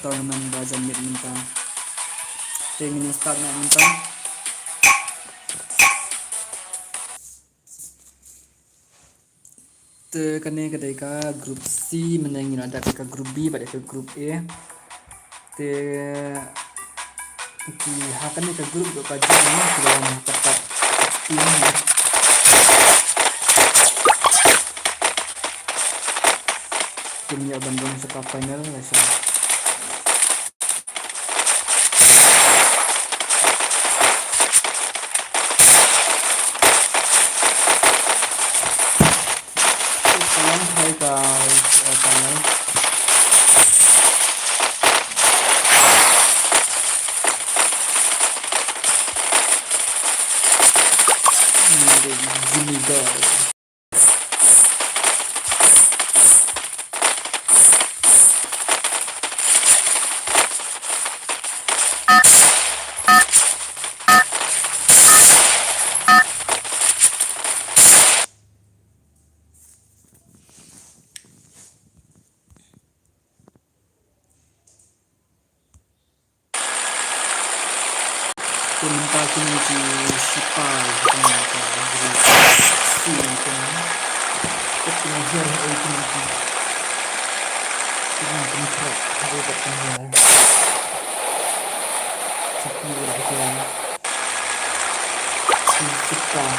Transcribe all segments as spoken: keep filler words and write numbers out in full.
Tournament ba jan miet mynta. Te ngin start noh mynta. Te kane ka dei ka group C, mynne ngi la dep ka group B bad ka group A. Te ki ha kane ka group ka jong ngi ki la wan ha ka top sixteen. Kin ïa ban rung sha ka final la sha. It's a long time, guys. Uh, guys. Jimmy Guy. Te mynta kine ki sipai, kine ki group C kine. Te kine hiar ha ei kine ki. Kine kine ki hiar ha ei kine ki hiar. Sipai, sipai.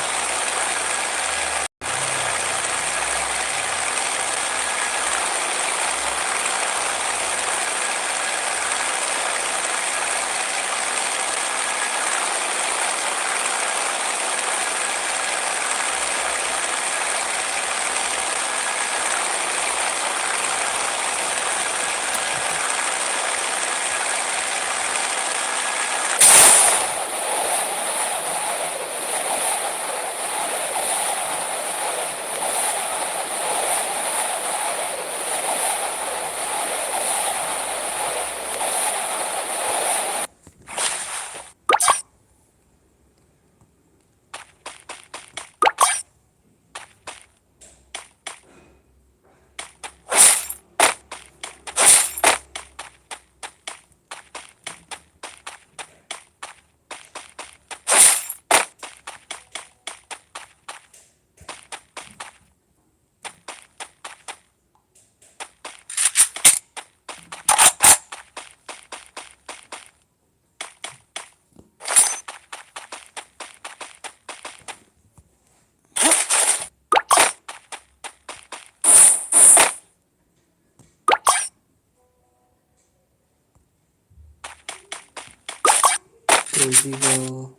Crazy girl.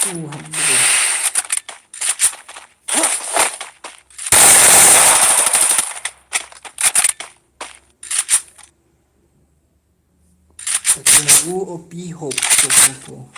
Uh, hampir. Satu lagu O P Hope. Hope, Hope, Hope.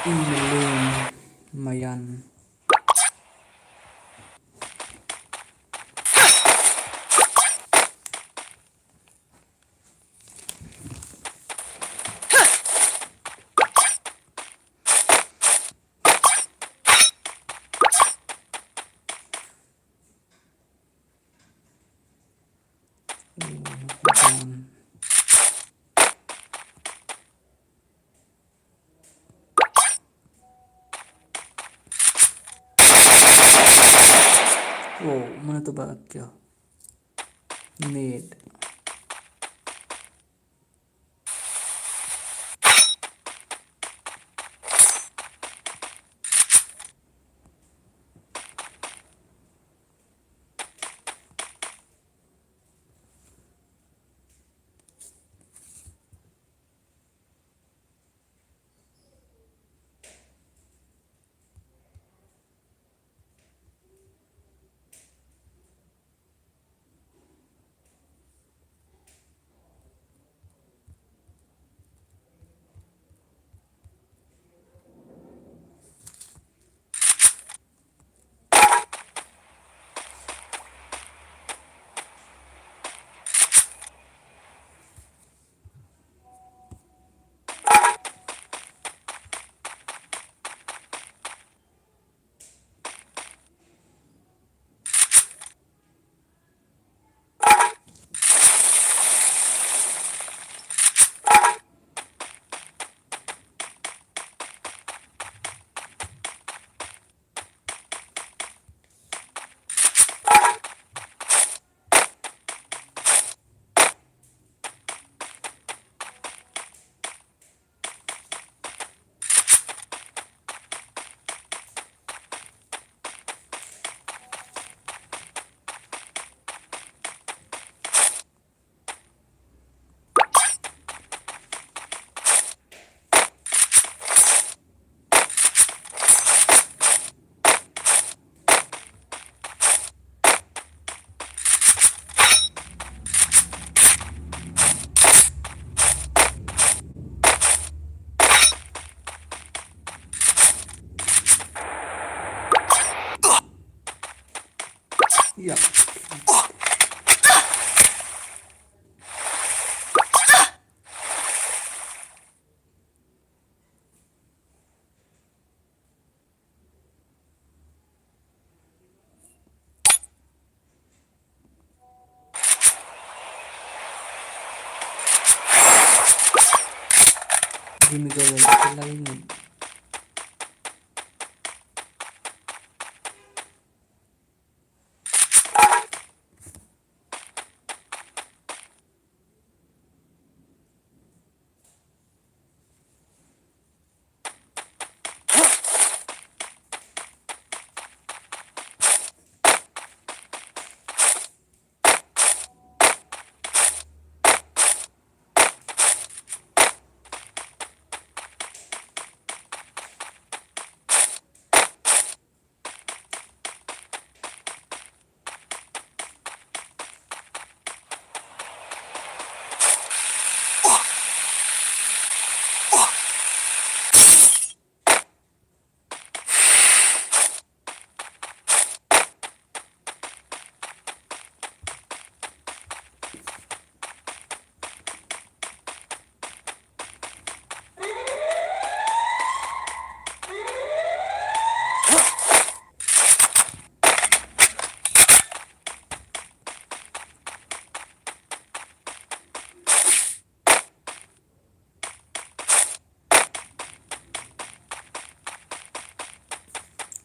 Pi Melin Mayan. Wow, mana tu ba kill? Need. Yep. Jimmy Garoppolo.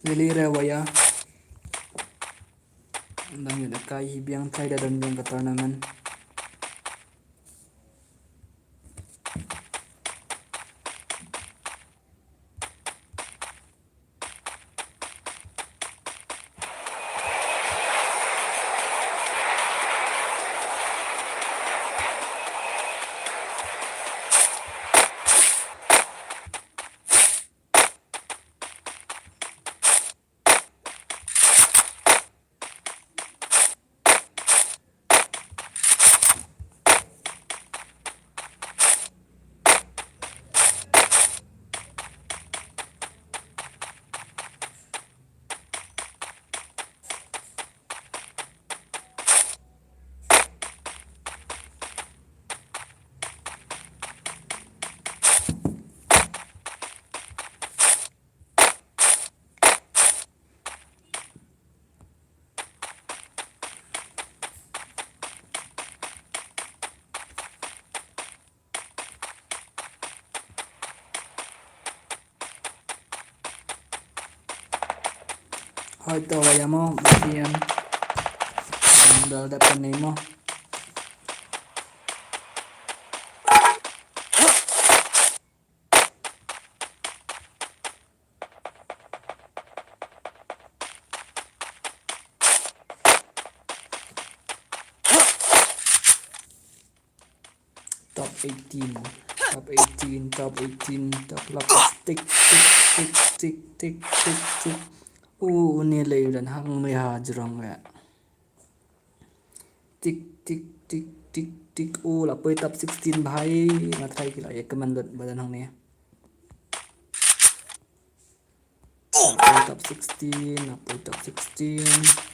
Lili re waya. Dang ïa da kai hi biang, tai da don biang ka tournament. Hoi to waya mo, B T M. Dal da panei mo. Top eighteen, top eighteen, top eighteen, top lap. Tik, tik, tik, tik, tik, tik, tik. U, une lei u don hangmei ha jrong le. Tik, tik, tik, tik, tik. U, la poi top sixteen bhai. Nga try ki la ïa comment lut ba don hangne. Top sixteen, top sixteen.